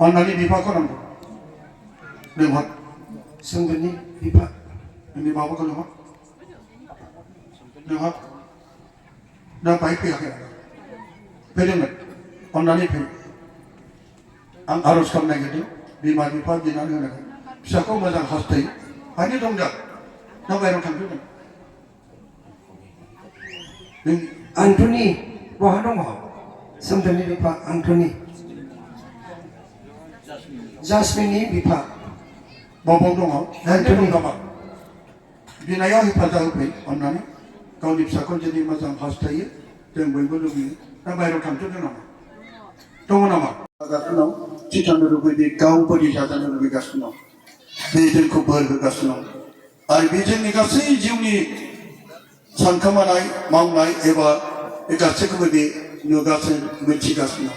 अन्नानै बिफाखौ नांगौ लेंहर सोमदोननि बिफा नोंनि बाबाखौ लेंहर दा बाहाय फैयाखै फैदोंमोन अन्नानै फै आं आर'ज खालामनो नागिरदों बिमा बिफा बिनानै होनांगौ फिसाखौ मोजां हास्थायो हानि दं दा ना बायह्रायाव थांफैगोन आन्टनि बहा दङ सोमदोननि बिफा आन्टनि जासमिननि बिफा बबाव दङ आन्टनि नामा बिनायाव हेफाजाब होफै अन्नानै गावनि फिसाखौ जुदि मोजां हास्थायो जों बयबो लुबैयो दा बायह्रायाव थांजोबदों नामा दङ नामा जागासिनो दं थिथानो लुबैदों गाव बोरै जाजानो लुबैगासिनो दं बे जोंखौ बोर होगासिनो दं आरो बे जोंनि गासै जिउनि सानखोमानाय मावनाय एबा बे गासैखौबो बे नुगासिनो मिथिगासिनो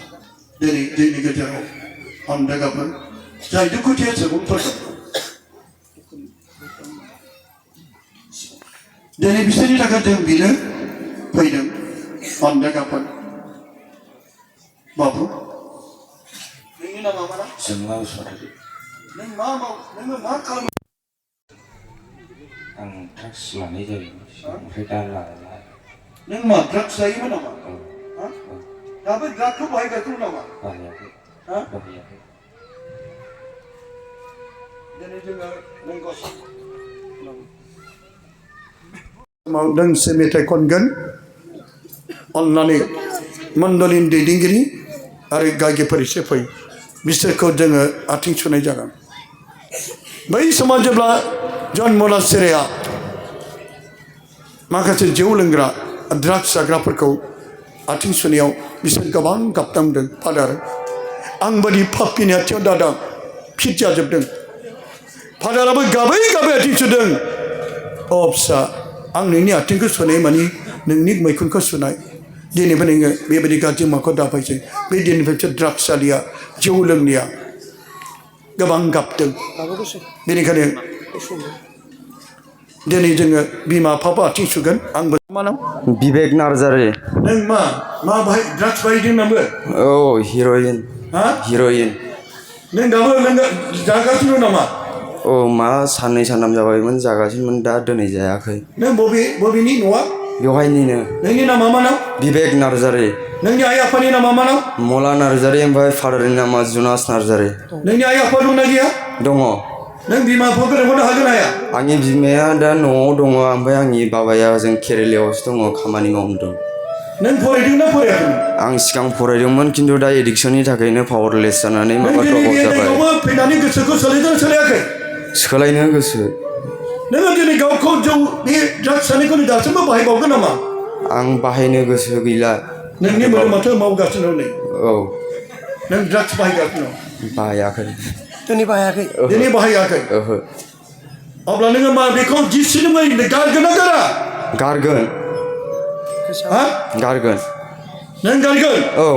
दं दिनै जोंनि गेजेराव अन्दायगाफोर जाय दुखुथिया सुबुंफोर दं दिनै बिसोरनि थाखाय जों बिनो फैदों अन्दायगाफोर बाबु नोंनि नामा मा जोंमा बसुमतारी नों मा खालामो आं ड्राग्स लानाय जायो ओमफ्राय दा लाला नों मा ड्राग्स जायोमोन नामा दाबो ड्रागखौ बाहायगासिनो नामा बाहायाखै बाहायाखै दिनै जोङो नोंखौ दोंसे मेथाइ खनगोन अन्नानै मण्डलिनि दैदेनगिरि आरो गागिफोर एसे फै बिसोरखौ जोङो आथिं सुनाय जागोन बै समाव जेब्ला जन मलासेरेया माखासे जौ लोंग्रा ड्राग्स जाग्राफोरखौ आथिं सुनायाव बिसोर गोबां गाबदांदों फादार आंबादि पापिनि आथिङाव दादा फिट जाजोबदों फादाराबो गाबै गाबै आथिं सुदों अ फिसा आं नोंनि आथिंखौ सुनाय मानि नोंनि मैखुनखौ सुनाय दिनैबो नोङो बेबायदि गाज्रि माखौ दाफायसै बे दिननिफ्रायसो ड्राग्स जालिया जौ लोंनाया गोबां गाबदों बेनिखायनो दिनै जोङो बिमा बिफाबो आथिं सुगोन आंबो मा नाम बिबेक नार्जारी नों मा बाहाय ड्राग्स बाहायदों नामा औ हिर'इन हा हिर'इन नों दाबो जागासिनो नामा औ मा साननै सानथाम जाबायमोन जागासिनोमोन दा दिनै जायाखै नों बबेनि न'आ बेवहायनिनो नोंनि नामा मा नाम बिबेक नार्जारी नोंनि आइ आफानि नामा मा नाम मला नार्जारी ओमफ्राय फादारनि नामा जुनास नार्जारी नोंनि आइ आफा दंना गैया दङ नों बिमा बिफाखौ लेंहरनो हागोन हाया आंनि बिमाया दा न'आव दङ ओमफ्राय आंनि बाबाया जों केरेलायावसो दङ खामानि मावदों नों फरायदोंना फरायाखैमोन आं सिगां फरायदोंमोन खिन्थु दा एडिक्सननि थाखायनो पावारलेस जानानै माबा द्रप आउट जाबाय फैनानै गोसोखौ सोलायदों सोलायाखै सोलायनो गोसो नोङो दिनै गावखौ जौ बे ड्राग्स जानायखौ दासिमबो बाहायबावगोन नामा आं बाहायनो गोसो गैला नोंनि मोदोमाथ' मावगासिनो नै औ नों ड्राग्स बाहायगासिनो बाहायाखै दिनै बाहायाखै दिनै बाहायाखै ओहो अब्ला नोङो मा बेखौ गिसिनोमै गारगोन ना गारा गारगोन हा गारगोन नों गारगोन औ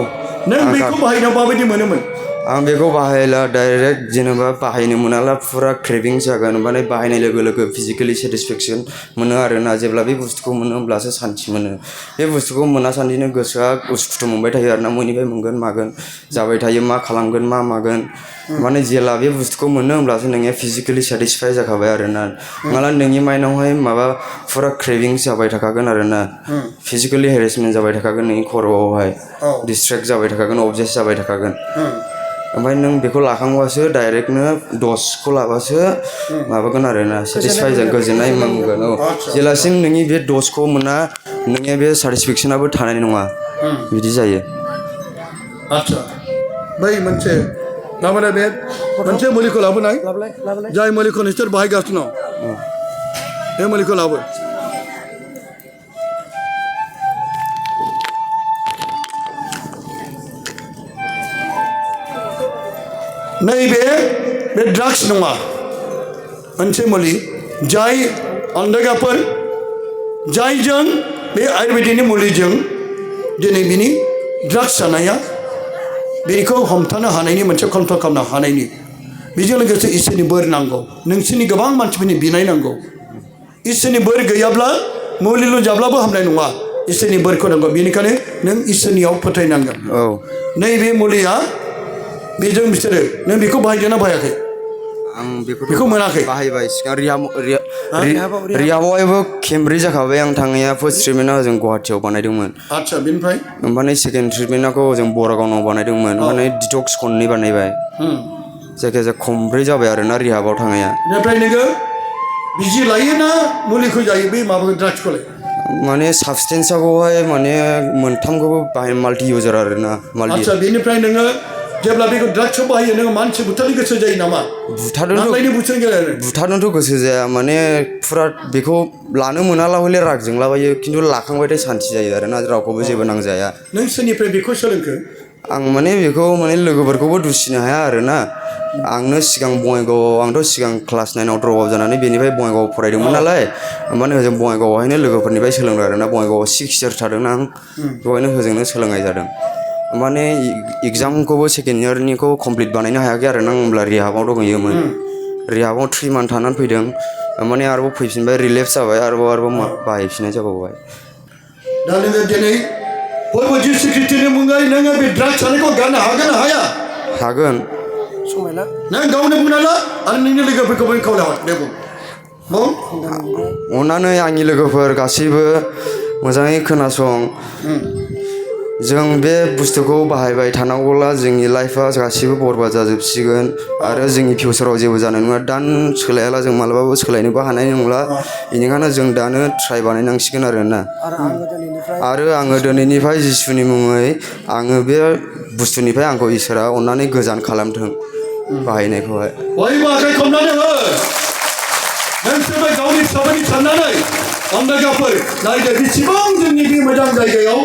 नों बेखौ बाहायनायाव माबायदि मोनोमोन आं बेखौ बाहायला डाइरेक्ट जेनेबा बाहायनो मोनाला फुरा क्रेभिं जागोन ओमफ्राय बाहायनाय लोगो लोगो फिजिकेलि सेटिसफेक्सन मोनो आरोना जेब्ला बे बुस्थुखौ मोनो होमब्लासो सान्थि मोनो बे बुस्थुखौ मोना सान्दिनो गोसोआ उसुखुथु मोनबाय थायो आरोना बयनिफ्राय मोनगोन मागोन जाबाय थायो मा खालामगोन मा मागोन माने जेला बे बुस्थुखौ मोनो होमब्लासो नोङो फिजिकेलि सेटिसफाइ जाखाबाय आरोना नङाब्ला नोंनि माइन्डआवहाय माबा फुरा क्रेभिं जाबाय थाखागोन आरोना फिजिकेलि हेरेसमेन्ट जाबाय थाखागोन नोंनि खर'आवहाय डिस्ट्रेक्ट जाबाय थाखागोन अबजेक्ट जाबाय थाखागोन ओमफ्राय नों बेखौ लाखांबासो डाइरेक्टनो दसखौ लाबासो माबागोन आरोना सेटिसफाइ गोजोननाय मोनगोन औ जेलासिम नोंनि बे दसखौ मोना नोंनि बे सेटिसफेक्सनाबो थानाय नङा बिदि जायो आच्छा बै मोनसे लाबोनाय बे मोनसे मुलिखौ लाबोनाय जाय मुलिखौ नोंसोर बाहायगासिनो दं बे मुलिखौ लाबो नैबे बे ड्राग्स नङा मोनसे मुलि जाय अन्दायगाफोर जायजों बे आयुर्वेदिकनि मुलिजों दिनै बिनि ड्राग्स जानाया बेखौ हमथानो हानायनि मोनसे कन्ट्रल खालामनो हानायनि बेजों लोगोसे इसोरनि बोर नांगौ नोंसोरनि गोबां मानसिफोरनि बिनाय नांगौ इसोरनि बोर गैयाब्ला मुलिल' जाब्लाबो हामनाय नङा इसोरनि बोरखौ नांगौ बेनिखायनो नों इसोरनियाव फोथायनांगोन नैबे मुलिया बेजों बिसोरो नों बेखौ बाहायदों ना बाहायाखै आं बेखौ मोनाखै बाहायबाय सिगां रिहाबावहायबो खेमब्रै जाखाबाय आं थांनाया फार्स्ट ट्रिटमेन्टआ ओजों गुवाहाटियाव बानायदोंमोन आदसा बेनिफ्राय ओमफ्राय सेकेन्ड ट्रिटमेन्टखौ ओजों बरागावनाव बानायदोंमोन ओमफ्राय डिटक्स खननै बानायबाय जायखिजाया खनब्रै जाबाय आरोना रिहाबाव थांनाया बेनिफ्राय नोङो बिजि लायो ना मुलिखौ जायो बे माबाखौ ड्राग्सखौलाय माने साबसटेन्सखौहाय माने मोनथामखौबो बाहाय माल्टि इउजार आरोना माल्टि आदसा बेनिफ्राय नोङो जेब्ला बेखौ ड्राग्सखौ बाहायो नोङो मानसि बुथारनो गोसो जायो नामा नांलायनो बुथारनो गेलेनो बुथारनोथ' गोसो जाया माने फुरा बेखौ लानो मोनाला हले राग जोंलाबायो खिन्थु लाखांबाथाय सान्थि जायो आरोना रावखौबो जेबो नांजाया नों सोरनिफ्राय बेखौ सोलोंखो आं माने बेखौ माने लोगोफोरखौबो दुसिनो हाया आरोना आंनो सिगां बङाइगावआव आंथ' सिगां क्लास 9आव ड्रप आउट जानानै बेनिफ्राय बङाइगावआव फरायदोंमोन नालाय ओमफ्राय ओजों बङाइगावआवहायनो लोगोफोरनिफ्राय सोलोंदों आरोना बङाइगावआव 6 इयार्स थादोंना आं बेवहायनो होजोंनो सोलोंनाय जादों माने एगजामखौबो सेकेन्ड इयारनिखौ कमप्लिट बानायनो हायाखै आरोना आं होमब्ला रिहाबाव दंहैयोमोन रिहाबाव 3 मान्थ थानानै फैदों माने आरोबाव फैफिनबाय रिलेप्स जाबाय आरोबाव बाहायफिननाय जाबावबाय दा नोङो दिनै बयबो जिउ सेक्रेटारिनि मुङै नोङो बे ड्राग्स जानायखौ गारनो हागोन ना हाया हागोन समायला नों गावनो बुंनाला आरो नोंनि लोगोफोरखौबो खावलायहर दे बुं अननानै आंनि लोगोफोर गासैबो मोजाङै खोनासं जों बे बुस्थुखौ बाहायबाय थानांगौब्ला जोंनि लाइफआ गासिबो बरबाद जाजोबसिगोन आरो जोंनि फिउचाराव जेबो जानाय नङा दान सोलायाला जों मालाबाबो सोलायनोबो हानाय नंला बेनिखायनो जों दानो ट्राइ बानायनांसिगोन आरोना आरो आङो दिनैनिफ्राय जिसुनि मुङै आङो बे बुस्थुनिफ्राय आंखौ इसोरा अननानै गोजान खालामथों बाहायनायखौहाय बयबो आखाइ खबनानै हो नोंसोरबो गावनि फिसाफोरनि साननानै अनदायगाफोर नायदो बेसेबां जोंनि बे मोजां जायगायाव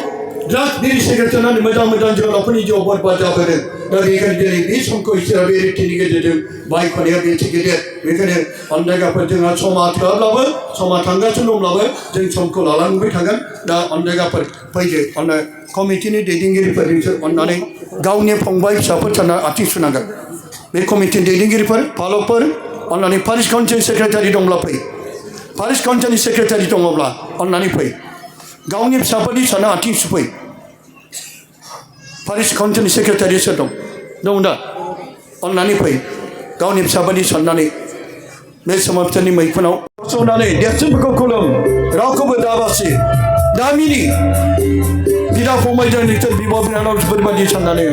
ड्राग्स बिरि सिगारेट जानानै मोजां जोहोलावफोरनि जिउआव बरबाद जाबोदों दा बेखायनो दिनै बे समखौ इसोरा बे रिथिनि गेजेरजों बायख'नाया बेसे गेदेर बेखायनो अनदायगाफोर जोंहा समा थोआब्लाबो समा थांगासिनो दंब्लाबो जों समखौ लालांबाय थागोन दा अनदायगाफोर फैदो कमिटिनि दैदेनगिरिफोर नोंसोर अननानै गावनि फंबाय फिसाफोर सानना आथिं सुनांगोन बे कमिटिनि दैदेनगिरिफोर पालकफोर अननानै पारिश काउन्सिल सेक्रेटारि दंब्ला फै पारिश काउन्सिलनि सेक्रेटारि दङब्ला अननानै फै गावनि फिसाफोरनि सानना आथिं सुफै पारिश काउन्सिलनि सेक्रेटारि सोर दं दा अननानै फै गावनि फिसाफोरनि साननानै बे समाव फिथाइनि मैखुनाव सौनानै देरसिनफोरखौ खुलुम रावखौबो दाबासि गामिनि बिदा फंबायजों नोंसोर बिब' बिनानावफोर बायदि साननानै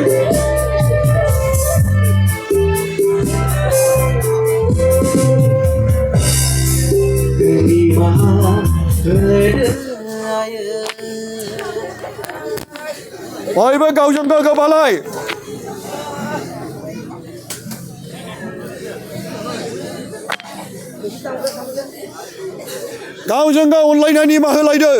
बयबो गावजों गाव गोबालाय गावजों गाव अनलायनायनि निमाहा होलायदो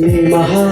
निमाहा